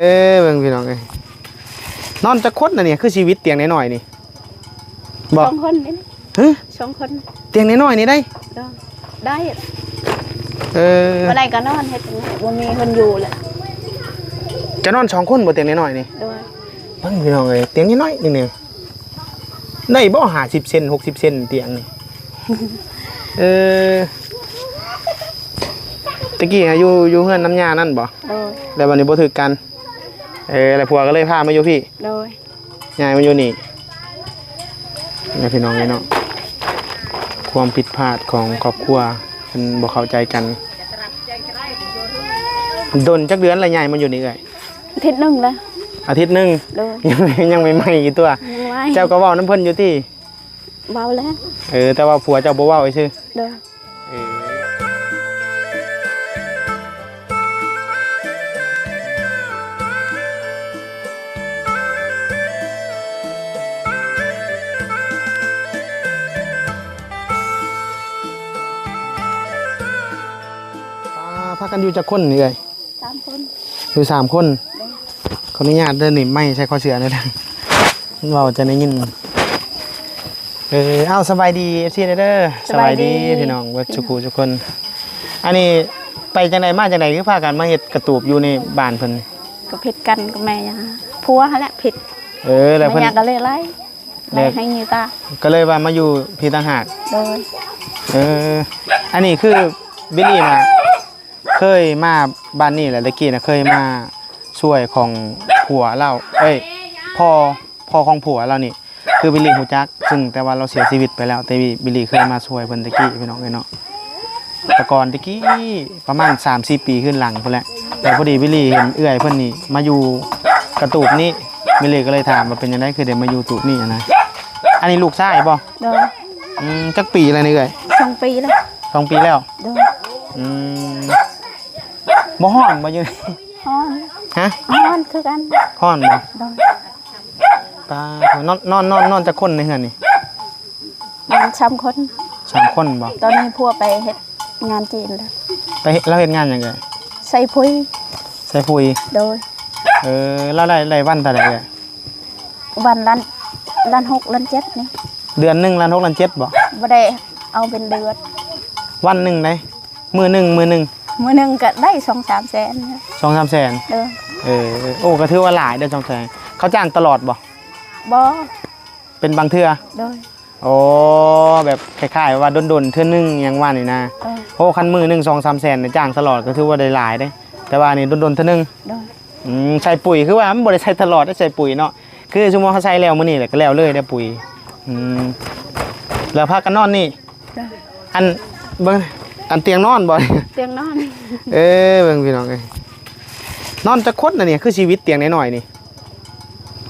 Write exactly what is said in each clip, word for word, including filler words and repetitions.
เอ้ย เบิ่งพี่น้องเอ้ย นอนจักคนน่ะเนี่ย คือชีวิตเตียงน้อยๆนี่ บ่ สองคนนี่ ฮะ สองคน เตียงน้อยๆนี่ได้ ได้ เออ บ่ได้ก็นอนเฮ็ดจั่งใด๋ บ่มีคนอยู่แหละ จะนอนสองคนบ่เตียงน้อยๆนี่ โดย เบิ่งพี่น้องเอ้ย เตียงน้อยๆนี่เนี่ย ได้บ่ ห้าสิบเซน หกสิบเซนเตียงนี่ เออ ตะกี้หาอยู่ อยู่เฮือนน้ำยานั่นบ่ โดย แล้วบัดนี้บ่ถืกกัน เออ แล้วผัวก็เลยพามาอยู่พี้ โดย ย้ายมาอยู่นี่ นี่พี่น้องเอ้ยเนาะ ความผิดพลาดของครอบครัว เพิ่นบ่เข้าใจกัน ดนจักเดือนแล้วย้ายมาอยู่นี่เอื้อย อาทิตย์หนึ่งแล้ว อาทิตย์หนึ่ง โดย ยัง ยังใหม่ๆอยู่ตั๊ว ยังใหม่ เจ้าก็เว้านำเพิ่นอยู่ติ เว้าแล้ว เออ แต่ว่าผัวเจ้าบ่เว้าซื่อ โดย เออ อ่า พากันอยู่จักคนนี่เอ้ย สามคน อยู่สามคน โดย ขออนุญาตเด้อ นี่ไมค์ใส่คอเสื้อหน่อยเด้อ มันเว้าจะได้ยิน เออ เอา สบายดี เอฟซี เด้อ สบายดี สบายดีพี่น้องเบิดสุขุทุกคน อันนี้ไปจังใด๋มาจังใด๋ คือพากันมาเฮ็ดกระตูบอยู่ในบ้านเพิ่น ก็ผิดกันกับแม่ย่า ผัวหั่นแหละผิด เออ แล้วเพิ่น แม่ย่าก็เลยไล่ ไล่ให้อยู่ตา ก็เลยว่ามาอยู่พี้ต่างหาก โดย เออ อันนี้คือบิลลี่น่ะ เคยมาบ้านนี้แหละ ตะกี้น่ะเคยมาช่วยของผัวลาว เอ้ย พ่อ พ่อของผัวลาวนี่ คือบิลลี่ฮู้จัก ซึ่งแต่ว่าลาวเสียชีวิตไปแล้ว แต่บิลลี่เคยมาช่วยเพิ่นตะกี้พี่น้องเอ้ยเนาะ แต่ก่อนตะกี้ประมาณสามสี่ปีขึ้นหลังพู้นแหละ แต่พอดีบิลลี่เห็นเอื้อยเพิ่นนี่มาอยู่กระตูบนี้ บิลลี่ก็เลยถามว่าเป็นจังใด๋คือได้มาอยู่ตูบนี้อะนะ อันนี้ลูกชายบ่ โดย อืม จักปีแล้วนี่เอื้อย สองปีแล้ว สองปีแล้ว โดย อืม บ่ฮ้อนบ่อยู่นี่ ฮ้อน ฮะ ฮ้อนคือกัน ฮ้อนบ่ โดย ตาย นอน นอน นอน นอนจักคนในเฮือนนี่ นอนสามคน สามคนบ่ ตอนนี้ผัวไปเฮ็ดงานจีนแล้ว ไปเฮ็ด ลาวเฮ็ดงานหยังเอ่ย ใส่ปุ๋ย ใส่ปุ๋ย โดย เออ ลาวได้ ได้วันเท่าใด๋เอ่ย วันล้าน ล้านหก ล้านเจ็ดนี่ เดือนหนึ่งล้านหกล้านเจ็ดบ่ บ่ได้เอาเป็นเดือน วันหนึ่งใด๋ มื้อหนึ่ง มื้อหนึ่ง มื้อหนึ่งก็ได้สองสามแสนนะ สองสามแสน เออ เออ โอ้ ก็ถือว่าหลายเด้อ สองแสน เขาจ้างตลอดบ่ บ่ เป็นบางเทื่อ โดย โอ้ แบบคล้ายๆว่าดนๆเทื่อหนึ่งหยังว่านี่นะ เออ โอ้ คันมื้อหนึ่งสองสามแสนนี่จ้างตลอดก็ถือว่าได้หลายเด้ แต่ว่าอันนี้ดนๆเทื่อหนึ่ง โดย อืม ใส่ปุ๋ย คือว่ามันบ่ได้ใส่ตลอด ได้ใส่ปุ๋ยเนาะ คือสมมุติเฮาใส่แล้วมื้อนี้แหละก็แล้วเลยได้ปุ๋ย อืม แล้วพากันนอนนี่ โดย อัน เบิ่ง อันเตียงนอนบ่ เตียงนอน เออ เบิ่งพี่น้องเอ้ย นอนจักคนน่ะเนี่ย คือชีวิตเตียงน้อยๆนี่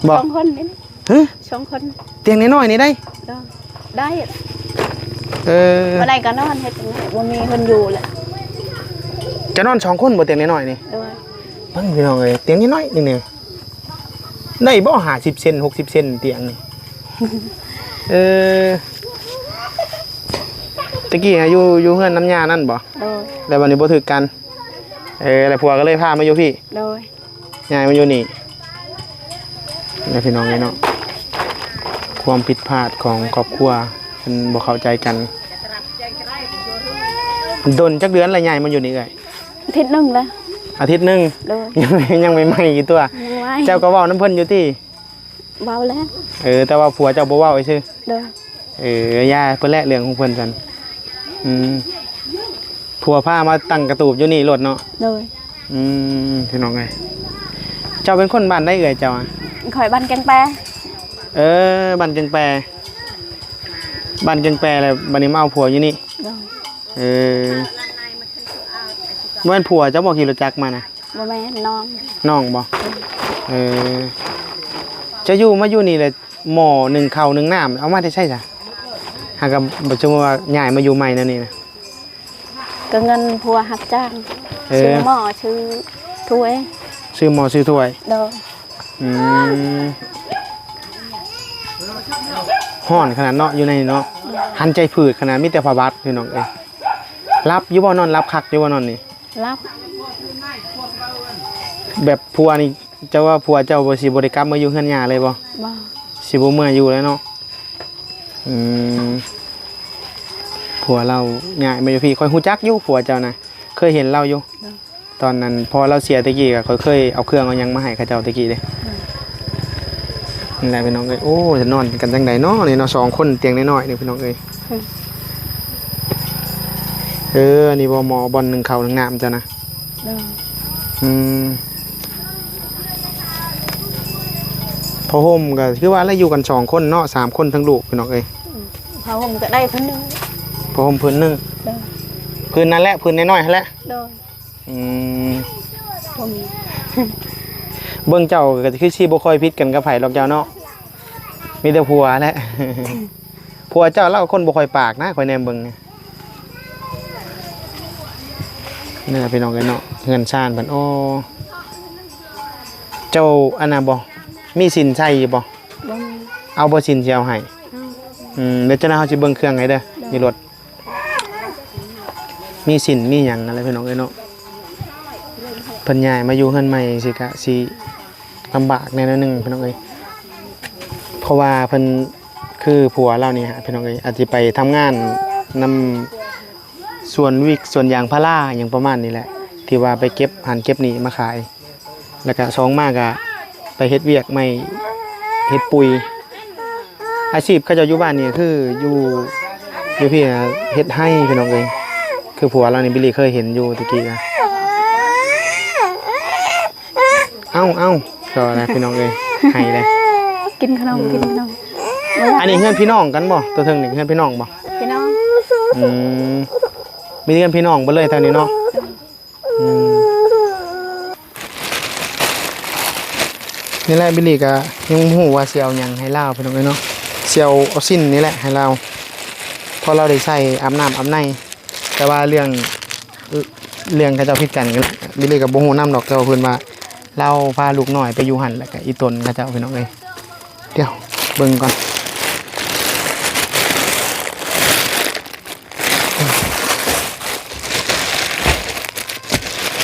บ่ สองคนนี่ ฮะ สองคน เตียงน้อยๆนี่ได้ โดย ได้ เออ บ่ได้ก็นอนเฮ็ดจั่งใด๋ บ่มีคนอยู่แหละ จะนอนสองคนบ่เตียงน้อยๆนี่ โดย เบิ่งพี่น้องเอ้ย เตียงน้อยๆนี่เนี่ย ได้บ่ ห้าสิบเซน หกสิบเซนเตียงนี่ เออ ตะกี้หาอยู่ อยู่เฮือนน้ำยานั่นบ่ โดย แล้วบัดนี้บ่ถืกกัน เออ แล้วผัวก็เลยพามาอยู่พี้ โดย ย้ายมาอยู่นี่ แล้วพี่น้องเอ้ยเนาะ ความผิดพลาดของครอบครัว เพิ่นบ่เข้าใจกัน ดนจักเดือนแล้วย้ายมาอยู่นี่เอื้อย อาทิตย์หนึ่งแล้ว อาทิตย์หนึ่ง โดย ยัง ยังใหม่ๆอยู่ตั๊ว ยังใหม่ เจ้าก็เว้านำเพิ่นอยู่ติ เว้าแล้ว เออ แต่ว่าผัวเจ้าบ่เว้าซื่อ โดย เออ อย่าเพิ่นแหละเรื่องของเพิ่นซั่น อืม ผัวพามาตั้งกระตูบอยู่นี่โลดเนาะ โดย อืม พี่น้องเอ้ย เจ้าเป็นคนบ้านใดเอื้อยเจ้าอะ ข้อยบ้านแกงแป เออ บ้านแกงแป บ้านแกงแปแล้วบัดนี้มาเอาผัวอยู่นี่ โดย เออ บ่แม่นผัวเจ้าบ่ขี่รถจักรมานะ บ่แม่น น้อง น้องบ่ เออ เจ้าอยู่มาอยู่นี่แหละ หม้อนึ่งข้าวนึ่งน้ำ เอามาแต่ไสซะ หากะบ่ สมมุติว่าย้ายมาอยู่ใหม่แนวนี้นะ ก็เงินผัวรับจ้าง เออ ซื้อหม้อซื้อถ้วย ซื้อหม้อซื้อถ้วย โดย อืม ฮ้อนขนาดเนาะ อยู่ในเนาะ หันใจผืดขนาด มีแต่ผ้าบัดพี่น้องเอ้ย หลับอยู่บ่ นอนหลับคักอยู่บ่นอนนี่ หลับ แบบผัวนี่ เจ้าว่าผัวเจ้าบ่ สิบ่ได้กลับมาอยู่เฮือนย่าเลยบ่? บ่ สิบ่เมืออยู่แล้วเนาะ อืม ผัวลาวย้ายมาอยู่พี้ ข้อยฮู้จักอยู่ผัวเจ้านะ เคยเห็นลาวอยู่ โดย ตอนนั้นพ่อลาวเสียแต่กี้ก็ข้อยเคยเอาเครื่องเอาหยังมาให้เขาเจ้าแต่กี้เด้ โดย นี่แหละพี่น้องเอ้ย โอ้ จะนอนกันจั่งใดเนาะนี่เนาะ สองคนเตียงน้อยๆนี่พี่น้องเอ้ย อืม เออ อันนี้บ่ หม้อบ่อนนึ่งข้าวนึ่งน้ำเจ้านะ โดย อืม ผ้าห่มก็คือว่าแล้วอยู่กันสองคนเนาะ สามคนทั้งลูกพี่น้องเอ้ย อืม ผ้าห่มก็ได้ผืนหนึ่ง ผ้าห่มผืนหนึ่ง โดย ผืนนั้นแหละ ผืนน้อยๆหั้นแหละ โดย อืม บ่มี เบิ่งเจ้าก็คือสิบ่ค่อยผิดกันกับไผดอกเจ้าเนาะ มีแต่ผัวแหละ ผัวเจ้าลาวคนบ่ค่อยปากนะ ข้อยแนมเบิ่งนี่ นี่ล่ะพี่น้องเอ้ยเนาะ เฮือนซานเพิ่น โอ้ เจ้าอันน่ะบ่ มีสินใส่อยู่บ่? บ่มี เอาบ่สินสิเอาให้ เอา อืม เดี๋ยวเจ้าหน้าเฮาสิเบิ่งเครื่องให้เด้อ โดย อยู่รถ มีสินมีหยังอะไรพี่น้องเอ้ยเนาะ เพิ่นย้ายมาอยู่เฮือนใหม่สิกะสิลำบากแหน่หน่อยหนึ่งพี่น้องเอ้ย เพราะว่าเพิ่นคือผัวลาวนี่ฮะพี่น้องเอ้ย อาจสิไปทำงานนำสวนวิกสวนยางพาราหยังประมาณนี้แหละ ที่ว่าไปเก็บหั้นเก็บนี่มาขาย แล้วก็สองมาก็ไปเฮ็ดเวียกไม้เฮ็ดปุ๋ย อาชีพเขาเจ้าอยู่บ้านนี่คืออยู่ อยู่พี้นะ เฮ็ดไฮ่พี่น้องเอ้ย คือผัวลาวนี่บิลลี่เคยเห็นอยู่ตะกี้นะ เอ้า เอ้า ก็นะพี่น้องเอ้ย ไฮ่เลย กินขนม อืม กินขนม อันนี้เฮือนพี่น้องกันบ่ ตัวเทิงนี่เฮือนพี่น้องบ่? พี่น้อง อืม มีเฮือนพี่น้องเบิดเลยแถวนี้เนาะ อืม นี่แหละบิลลี่ก็ยังบ่ฮู้ว่าสิเอาหยังให้ลาวพี่น้องเอ้ยเนาะ สิเอา เอาสิ้นนี่แหละให้ลาว พอลาวได้ใส่อาบน้ำอาบใน แต่ว่าเรื่อง เรื่องเขาเจ้าผิดกัน บิลลี่ก็บ่ฮู้นำดอก แต่ว่าเพิ่นว่าลาวพาลูกน้อยไปอยู่หั่น แล้วก็อีตนเขาเจ้าพี่น้องเอ้ย เดี๋ยวเบิ่งก่อน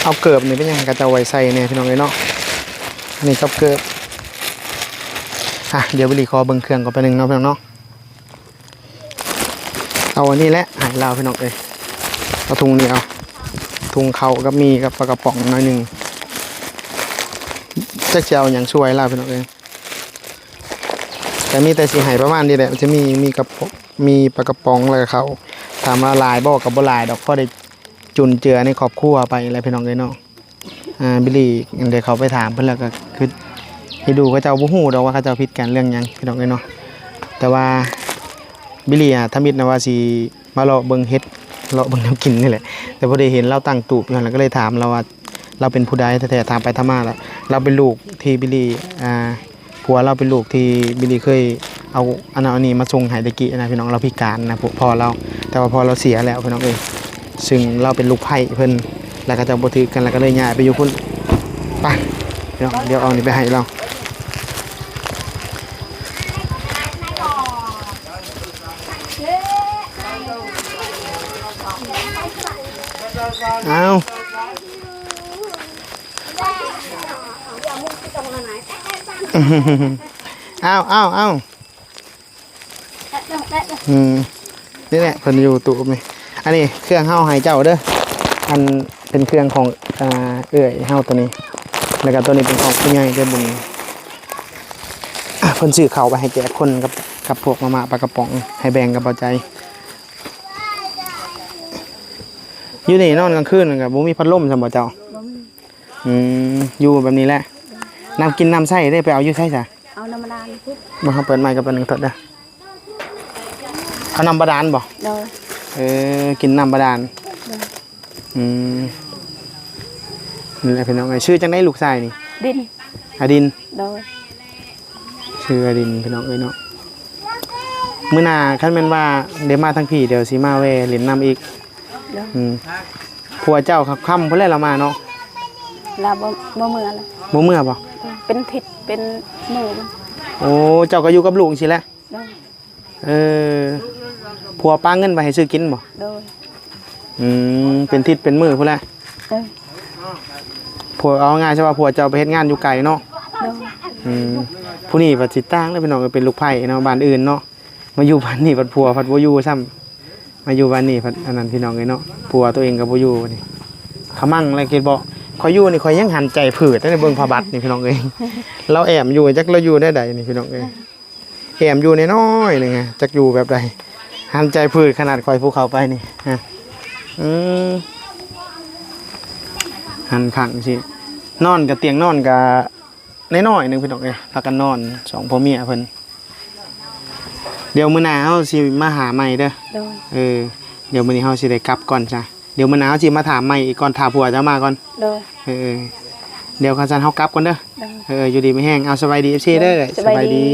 เอาเกิบนี่เป็นหยังเขาเจ้าไว้ใส่เนี่ยพี่น้องเอ้ยเนาะ อันนี้กับเกิบ อ่ะ เดี๋ยวบิลลี่ขอเบิ่งเครื่องก่อนแป๊บนึงเนาะพี่น้องเนาะ เอาอันนี้แหละให้ลาวพี่น้องเอ้ย เอาถุงนี้เอา ถุงข้าวกับมีกับปลากระป๋องหน่อยหนึ่ง จักสิเอาหยังช่วยลาวพี่น้องเอ้ย แต่มีแต่สิให้ประมาณนี้แหละ มันจะมี มีกระป๋อง มีปลากระป๋องแล้วก็ข้าว ถามว่าหลายบ่ ก็บ่หลายดอก พอได้จุนเจือในครอบครัวไปแหละพี่น้องเอ้ยเนาะ อ่า บิลลี่ได้เข้าไปถามเพิ่นแล้วก็คือ ให้ดูเขาเจ้าบ่ฮู้ดอกว่าเขาเจ้าผิดกันเรื่องหยังพี่น้องเอ้ยเนาะ แต่ว่าบิลลี่อะ ทำอิดนะว่าสิมาเลาะเบิ่งเห็ด เลาะเบิ่งแนวกินนี่แหละ แต่พอได้เห็นลาวตั้งตูบอยู่หั่นแล้วก็เลยถามลาวว่าลาวเป็นผู้ใดแท้ๆ ถามไปถามมาแล้วลาวเป็นลูกที่บิลลี่ อ่า ผัวลาวเป็นลูกที่บิลลี่เคยเอาอันนั้นอันนี้มาส่งให้ตะกี้นะพี่น้อง ลาวพิการนะ พวกพ่อลาว แต่ว่าพ่อลาวเสียแล้วพี่น้องเอ้ย ซึ่งลาวเป็นลูกไผ่เพิ่น แล้วเขาเจ้าบ่ถือกัน แล้วก็เลยย้ายไปอยู่พุ้น ไป พี่น้อง เดี๋ยวเอานี่ไปให้ลาว เอา เอา เอา เอา อืม นี่แหละ เพิ่นอยู่ตู้นี่ อันนี้เครื่องเฮาให้เจ้าเด้อ อันเป็นเครื่องของ อ่า เอื้อยเฮาตัวนี้ แล้วก็ตัวนี้เป็นของผู้ใหญ่ใจบุญ อ่ะ เพิ่นซื้อข้าวไปให้แจกคนกับ กับพวกมาม่าปลากระป๋อง ให้แบ่งกับเบาใจ อยู่นี่นอนกลางคืนก็บ่มีพัดลมซั่นบ่เจ้า? บ่มี อืม อยู่แบบนี้แหละ น้ำกินน้ำใช้ได้ไปเอาอยู่ไสซะ? เอาน้ำบาดาลพุ้น บ่ เฮาเปิดไมค์กับอันหนึ่งทดเด้อ เอาน้ำบาดาลบ่? โดย เออ กินน้ำบาดาล โดย อืม นี่แหละพี่น้องเอ้ย ชื่อจังได๋ลูกชายนี่? ดิน อดิน โดย ชื่ออดินพี่น้องเอ้ยเนาะ มื้อหน้าคันแม่นว่าได้มาทางพี้ เดี๋ยวสิมาแวะเล่นนำอีก โดย อืม ผัวเจ้าค่ำๆพุ้นแหละลาวมาเนาะ ลาวบ่ บ่เมือละ บ่เมือบ่? เป็นทิศเป็นมื้อมัน โอ้ เจ้าก็อยู่กับลูกจั่งซี้แหละ โดย เออ ผัวปะเงินไว้ให้ซื้อกินบ่? โดย อืม เป็นทิศเป็นมื้อพุ้นแหละ เออ โผ เอาง่ายซะว่าผัวเจ้าไปเฮ็ดงานอยู่ไกลเนาะ โดย อืม ผู้นี้ผัดสิต่างแล้วพี่น้อง เป็นลูกไผ่เนาะ บ้านอื่นเนาะ มาอยู่บ้านนี้ผัดผัวผัดบ่อยู่ซ้ำ มาอยู่บ้านนี้ผัดอันนั้นพี่น้องเอ้ยเนาะ ผัวตัวเองก็บ่อยู่นี่ ขะมั่งแล้วคิดบ่ ข่อยอยู่นี่ข่อยยังหันใจผืดได้เบิ่งพระบัตรนี่พี่น้องเอ้ย เราแอบอยู่จักเราอยู่ได้ใดนี่พี่น้องเอ้ย แอบอยู่น้อยๆนึงฮะ จักอยู่แบบใด หันใจผืดขนาดข่อยภูเขาไปนี่ฮะ อืม หันข้างสิ นอนกับเตียงนอนกับน้อยๆนึงพี่น้องเอ้ย พากันนอนสองผัวเมียเพิ่น เดี๋ยวมื้อหน้าเฮาสิมาหาใหม่เด้อ โดย เออ เดี๋ยวมื้อนี้เฮาสิได้กลับก่อนซะ เดี๋ยวมื้อหน้าเฮาสิมาถามใหม่อีกก่อน ถามผัวเจ้ามาก่อน โดย เออ เดี๋ยวคันซั่นเฮากลับก่อนเด้อ โดย เออ อยู่ดีมีแฮง เอา สบายดี เอฟซี เด้อ สบายดี